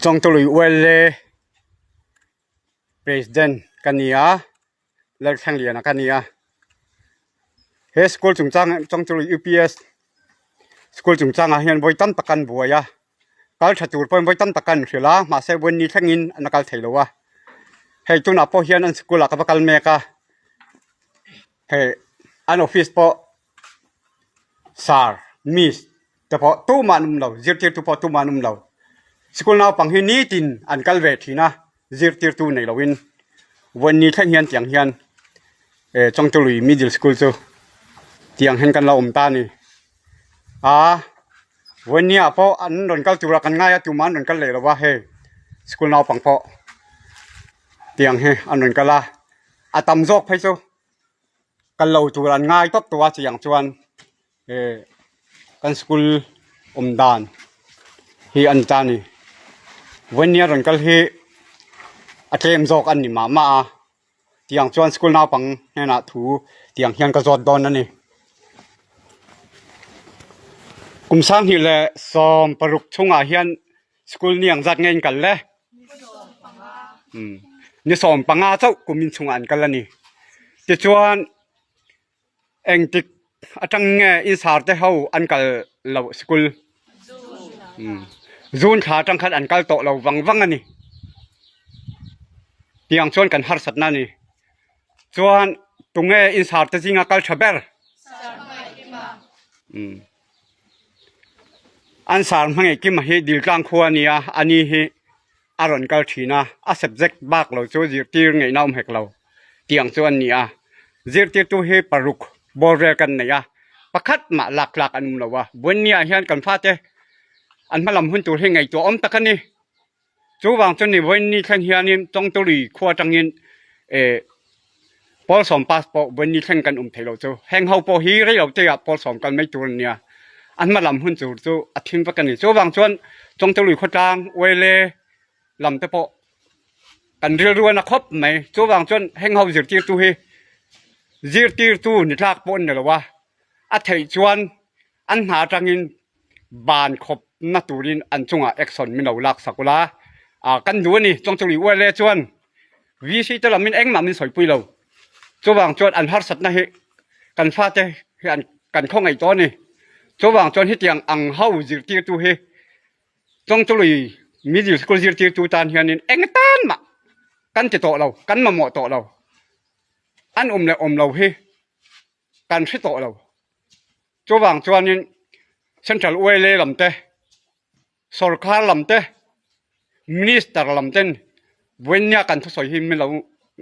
Chawngtului ULA President ka ni a Lalthlengliana ka ni a he school chungchang Chawngtului UPS school chungchangah hian vawi tam tak an buai a kal tha tur pawhin vawi tam tak an hrilh a mahse vawi ni thlengin an la kal thei lo a hei tunah pawh hian an school ah ka va kal mek a hei an office pawh. Sir, Miss te pawh tumah an awm lo, zirtirtu pawh tumah an awm lo. Sikul naupang hi nitin an kal ve thin a, zirtirtu nei loin vawiin thleng hian tiang hian eh Chawngtului Middle School chu tiang hian kan lo awm ta a ni. Aa vawiin ah pawh an rawn kal tura kan ngai a tumah an rawn kal leh lo va hei sikul naupang pawh tiang hi an rawn kal a, a tam zawk phei chu. Kal lo tur an ngai tawp tawh a chiang chuan eh kan school awm dan hi a ni ta a ni vawinia rawn kal hi a tlem zawk a ni mah mah a tiang chuan school naupang hnenah thu tiang hian ka zawt dawn a ni kum sanghnih leh 16 chhungah hian School ni ang zat nge in kal le? Ni 15 chauh kum in chungah an kal a ni. Tichuan engtik atang nge in sar te ho an kal lo school? June thla atang khan an kal tawh lo vang vang a ni. Tiang chuan kan harsatna a ni. Chuan tunge in sar te zinga kal tha ber? An sar hmangaih kim hi Diltlang khua a ni a, a ni hi a rawn kal thin a, a subject bak lo chu zirtir ngaihna awm hek lo tiang chu an ni a, zirtirtu hi paruk bawr vel kan nei a, pakhat mah lak tlak an awm lo a, Buannia hian kan fate an hma lam hun tur hi ngaihtuah awm tak a ni. Chuvang chu ni vawiin ni thleng hianin Chawngtului khua atangin eh pawl sawm pass pawh vawiin ni thleng kan awm thei lo chu. Heng ho pawh hi rei lo te ah pawl sawm kal mai tur an nia. An hma lam hun tur chu a thim vek a ni. Chuvang chuan Chawngtului khawtlang Uaile lam te pawh kan rilru a na khawp mai. Chuvang chuan heng ho zirtirtu hi zirtirtu ni tlak pawh an ni lo a, a theih chuan an hna atangin ban khawp na turin an chungah action min lo lak sak ula ah kan duh a ni Chawngchawlui ULA chuan VC te lamin engmah min sawipui lo chuvang chuan an harsatna hi kan fate hi an kan khawngaih tawh a ni chuvang chuan hetiang ang ho zirtirtu hi Chawngchawlui middle school zirtirtu tan hianin eng tan mah kan ti tawh lo kan mamawh tawh lo an awm leh awm lo hi kan hre tawh lo. Chuvang chuanin Central ULA lam te, Sorkar lam te, Minister lam ten vawinia kan thusawi hi min lo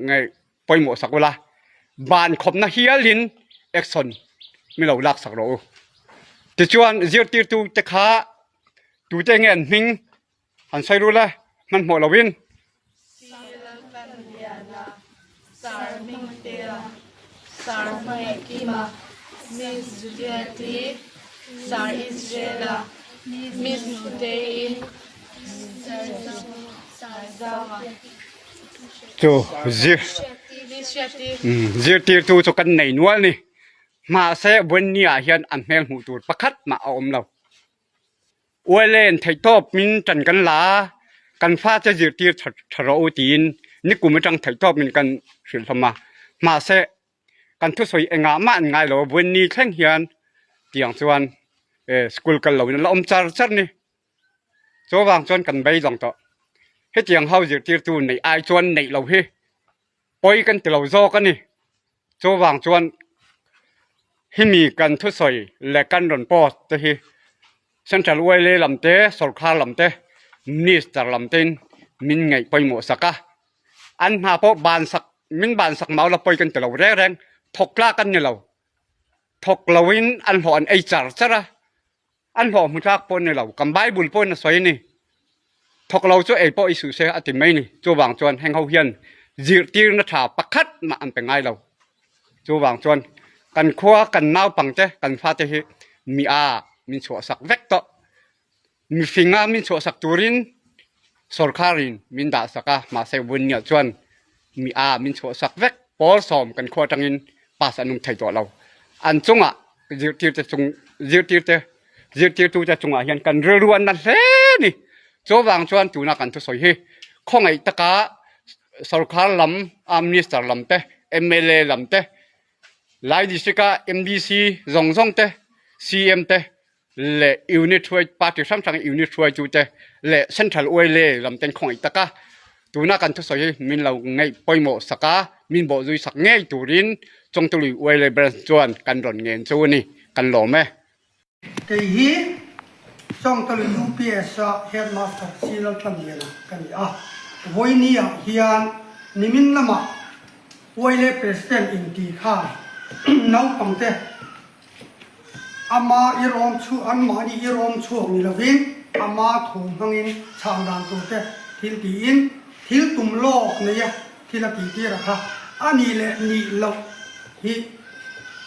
ngaih pawimawh sak ula, ban khawpna hialin action min lo lak sak rawh u. Tichuan zirtirtu te kha tute nge an hming Han sawi rul e, hmanhmawh loin. Sir Laltanliana, Sir Hmingtea, Sir Hmangaihkima, Miss Juliet-i, Sir Israel-a, Miss Nutei-i, Sir Zanga. Chu zir zirtirtu chu kan nei nual ni. Mahse Buannia hian an hmel hmuh tur pakhat mah a awm lo. Uailen theihtawp min ṭan kan la a, kan fate zirtir ṭha ṭha rawh u tiin nikum aṭang theihtawp min kan hrilh hlawm a. Mahse, kan thusawi engah mah an ngai lo a, Buanni thleng hian tiang chuan school kal loin an la awm char char ni. Chuvang chuan kan beidawng tawh. Hetiang ho zirtirtu neih ai chuan neih lo hi pawi kan ti lo zawk a ni. Chuvang chuan hemi kan thusawi leh kan rawn post te hi Central YLA lam te, Sorkar lam te, Minister lam tein min ngaih pawimawh sak a. An hna pawh ban sak, min ban sak mau la pawi kan ti lo reng reng, thawk tlak an ni lo. Thawk loin an hlawh an ei char char a. An hlawh hmu tlak pawh a ni lo, kan Bible pawhin a sawi a ni. Thawk lo chu ei pawh i suh se a ti mai ni. Chuvang chuan heng ho hian zirtirna tha pakhat mah an pe ngai lo. Chuvang chuan kan khua kan naupangte kan fate hi mi a min chhuahsak vek tawh. Mihringa min chhuahsak turin sorkarin min dahsak a, mahse Vunnia chuan mi a min chhuahsak vek. Pawl sawm kan khua atangin pass an awm thei tawh lo. An chungah zirtirte chung zirtirte. Zirtirtute chungah hian kan rilru a na hle a ni. Chuvang chuan tuna kan thusawi hi khawngaih taka sorkar lam a minister lam te, mla lam te, Lai district a MDC zawng zawng te, CM te leh unit hruai party hrang hrang unit hruaitu te leh central oil lam ten khawngaih taka tuna kan thusawi hi min lo ngaih pawimawh sak a, min bawhzui sak ngei turin Chawngtului oil branch chuan kan rawn ngen chu a ni, kan lawm e. Kei hi Chawngtului UPS a Headmaster C Laltlanliana ka ni a, vawinia hian nimin lamah Oil President inti khan naupangte Ama i rawm chhuak, anmahni i rawm chhuak ni lovin ama thu hmangin chhan dan tur te thil tiin thil tum lawk nei a thil a tih tir a kha a nih leh nih loh hi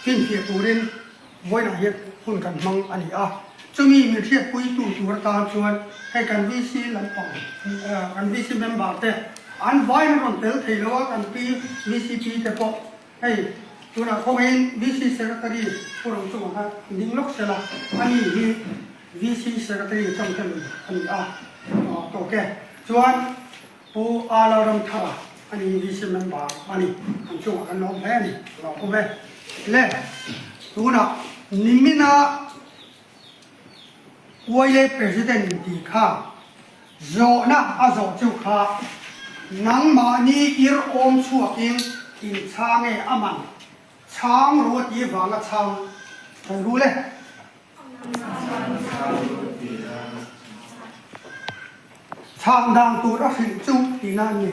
finfiah turin vawiinah hian hun kan hmang a ni a. Chumi min hriatpuitu tur atan chuan hei kan VC lampang kan VC member te an vaiin a rawn tel thei lo a, kan pi VCP te pawh Hei, tunah khawngaihin VC Secretary Pu Rochunga kha ding lawk sela, ani hi VC Secretary changthelui a ni a, tawk e. Chuan Pu A Lalramthara ani hi VC member a ni, an chungah kan lawm hle a ni, ka lawm awm e. Le, tunah nimina YLA President intih kha Zawhna a zawh chu kha nangmahni ir awm chhuakin in chhang nge a man chhang ru a tih vanga chhang thei ru le. Chhang dan tur a hrilh chu tihna an ni.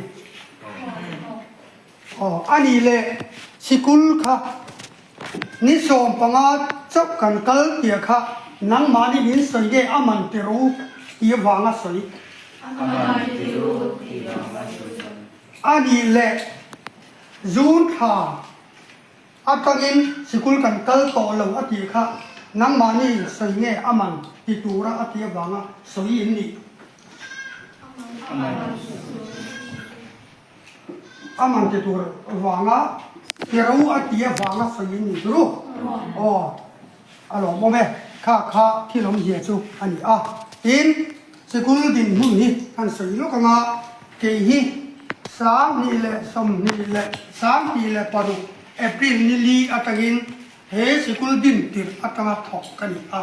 Aw a nih le sikul kha ni 15 chauh kan kal tia kha nangmahni min sawi nge a man ti ru tih vanga sawi. A man ti ru tih vanga sawi. A nih le June thla atangin sikul kan kal tawh lo a tih kha nangmahni in sawi nge a man ti tura a tih avanga sawi in nih. A man ti ru. A man ti tur vanga ti ro a ti avanga sawi in ni turu aw a lawmawm e kha kha thil awmzia chu a ni a tin sikul dinhmun hi kan sawi lawk anga kei hi 2026 April ni li atangin he sikul din tirh atanga thawk ka ni a.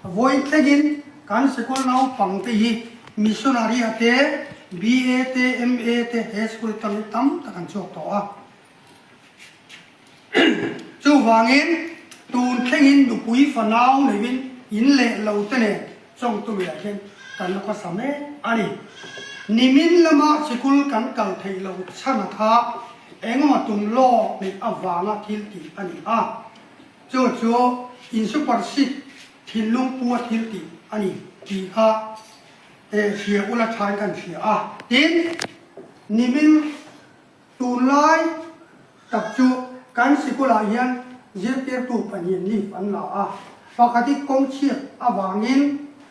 Vawi thlengin kan sikul naupangte hi missionary a te, BA te, MA te he school atang hi tam tak an chhuak tawh a. Chuvangin tun thlengin nupui fanau neiin in leh lo te nen chawngtumiah hian kan la khawsa mek a ni. Nimin lama sikul kan kal theih lo chhan a kha engemaw tum lawk neih avanga thil tih a ni a. Chu chu in super seat thinlung pu a thil tih a ni tih kha hria ula thain kan hria a. Tin, nimin tunlai tak chu kan sikulah hian zirtirtu pahnih leave an la a, pakhat hi kawng chhiat avangin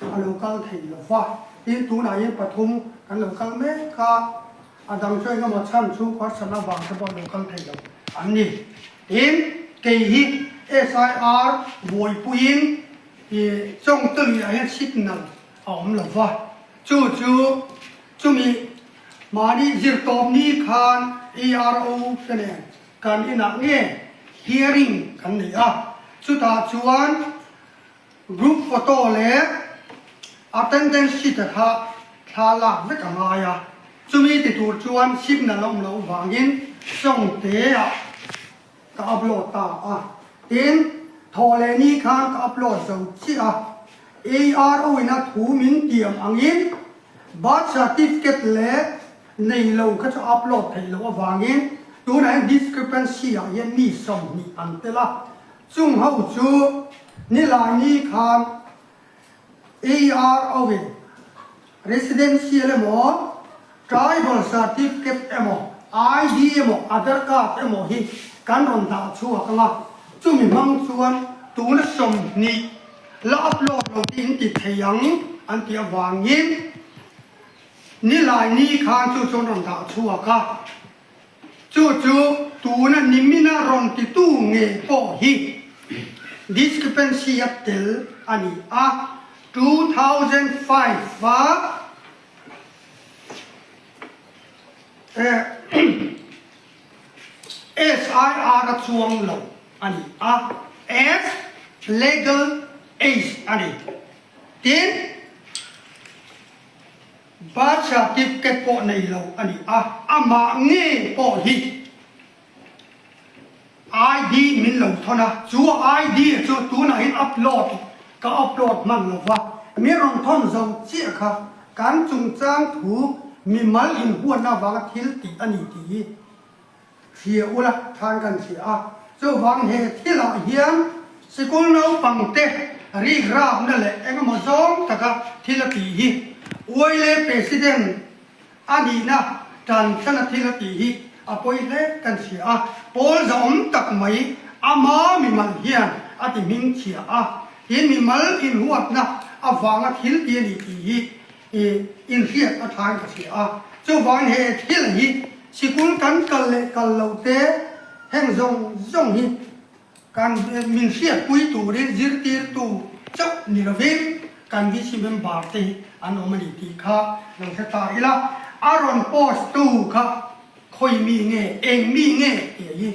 a lo kal thei lo va, tin tunah hian pathum kan lo kal mek a, a dang chu engemaw chhan chu harsatna avang te pawh a lo kal thei lo an ni. Tin, kei hi SIR buaipuiin i Chawngtului ah hian signal a awm lo va, chu chu chumi mahni zirtawp ni khan ARO te nen kan inah nge hearing kan nei a, chutah chuan group photo leh attendance sheet a kha thla lak vek a ngai a, chumi ti tur chuan signal a awm loh vangin Chawngte ah ka upload ta a, tin thawh leh ni khan ka upload zo chiah a, ARO in a thu min tiam angin birth certificate leh nei lo kha chu upload theih loh avangin tunah hian discrepancy ah hian mi 20 an tel a, Chung ho chu Nilaini khan ARO in Residential emaw, Tribal Certificate emaw, ID emaw, Aadhar Card emaw hi kan rawn dah chhuak ang a, chumi hmang chuan tuna 20 la upload lo te in ti thei ang an tih avangin Nilaini khan chu chuan rawn dah chhuak a. Chu chu tuna nimina rawn titu nge pawh hi discrepancy a tel a ni a. 2005 a SIR a chuang lo a ni a, as legal age a ni. Tin, birth certificate pawh nei lo a ni a, amah nge pawh hi ID min lo thawn a, chu ID chu tunah hian upload ka upload hman lo va, min rawn thawn zo chiah kha kan chungchang thu mimal inhuatna avanga thil tih a ni tih hi hria ula than kan hria a. Chuvang he thilah hian sikul naupangte rikrapna leh engemaw zawng taka thil a tih hi Uaile President A nihna tan thlana thil a tih hi a pawi hle kan hria a, pawl zahawm tak mai ama mimal hian a ti hming chhia a, tin mimal inhuatna avanga thil ti a ni tih hi inhriat a thain ka hria a. Chuvangin he thil hi sikul kan kal leh kal lo te heng zawng zawng hi Kan min hriatpui turin zirtirtu chauh ni lovin kan VC member te hi an awm a ni tih kha lo hre ta ila, a rawn post tu kha khawi mi nge, eng mi nge tih hi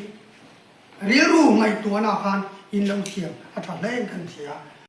rilru ngaihtuahna khan in lo siam a tha hle in kan hria.